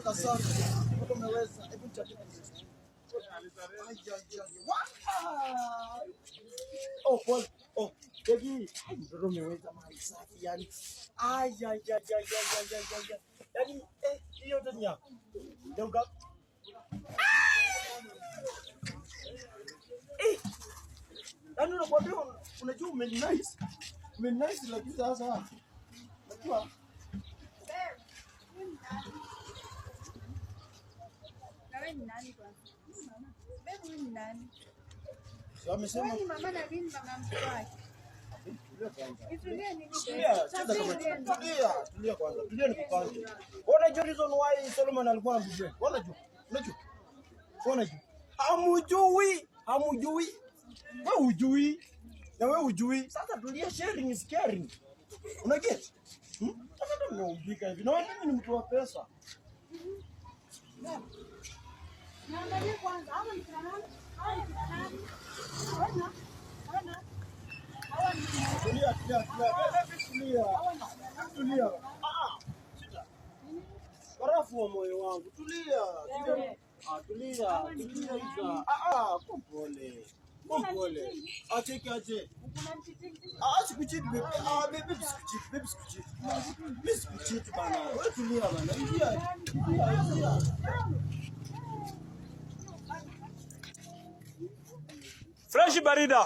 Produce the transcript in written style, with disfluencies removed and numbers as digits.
Haraka sana. Mtoto umeweza. Hebu nichapie. Ai, ai, ai. Wa! Oh, pole. Oh, Begi. Ai, mtoto umeweza mali safi yani. Ai, ai, ai, ai, ai, ai, ai, ai, ai. Yaani, eh, hiyo yote ni yako. Ndio Eh. Yaani unakwambia unajua ume nice. Ume nice lakini sasa. Unajua Na wewe ni nani kwanza? Babe, wewe ni nani? Si amesema Wewe ni mama na mimi ni mama mtoto wake. tulia kwanza. Nitulie nini? Tulia, cheza kama tulia, tulia kwanza. Tulia nikupange. Wewe unajua reason why Solomon alikuwa anakujua? Wewe unajua? Unajua? Wewe unajua? Hamujui, hamujui. Wewe hujui. Na wewe hujui. Sasa tulia, sharing is caring. Una get? Hmm? Sasa ndio nimeumbika hivi. Na mimi ni mtu wa pesa. Niangalie kwanza, hawa ni kina nani? Hawa ni kina nani? Ona, ona. Hawa ni kina nani? Tulia, tulia, tulia. Baby, tulia. Tulia. Ah, ah. Sita. Barafu wa moyo wangu. Tulia. Tulia. Ah, tulia. Tulia Iza. Ah, ah, kwa pole. Kwa pole. Ache ache. Unanichiti. Ah, sikucheat baby. Ah, baby sikucheat, baby sikucheat. Mimi sikucheat bana. Wewe tulia bana. Ingia. Ingia, ingia. Fresh barida.